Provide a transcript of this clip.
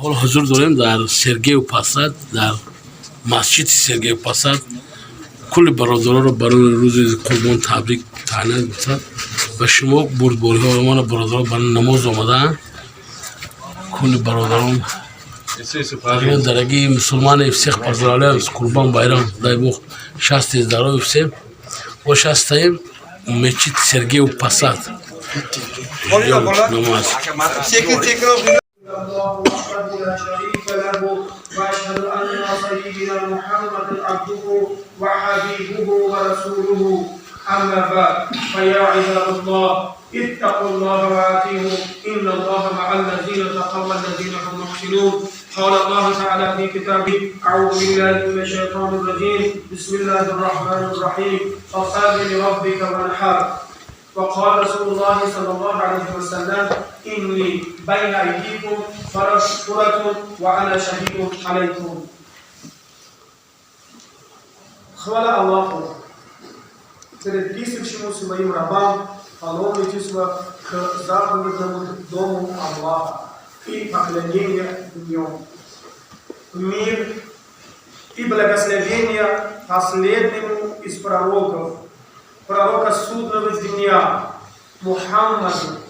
Ҳоло ҳузур дорем дар Сергиев Посад, дар масҷиди Сергиев Посад. Кулли бародаронро барои рӯзи Қурбон табрик, таҳният гуфтам ба шумо. Бурдбориҳо мана, бародарон ба намоз омадаанд, кулли бародарон. Дорогие мусульмане, всех поздравляю с Курбан Байрам. Дай Бог счастья и здоровья всем. Вот сейчас стоим в мечеть Сергиев Посад. Ждем намаз. الله وحده لا شريك له، واشهد ان سيدنا محمدا عبده وحبيبه ورسوله. اما بعد، فيا عباد الله، اتقوا الله واطيعوا، ان الله مع الذين اتقوا والذين هم محسنون. قال الله تعالى في كتابه: اعوذ بالله من الشيطان الرجيم، بسم الله الرحمن الرحيم، فصل لربك وانحر. وقال رسول الله صلى الله عليه وسلم: إني بين أيديكم فرط وأنا شهيد عليكم. Хвала Аллаху, предписывающему своим рабам паломничество к заповедному дому Аллаха и поклонение в нем. Мир и благословение последнему из пророков, пророка судного дня, Мухаммаду.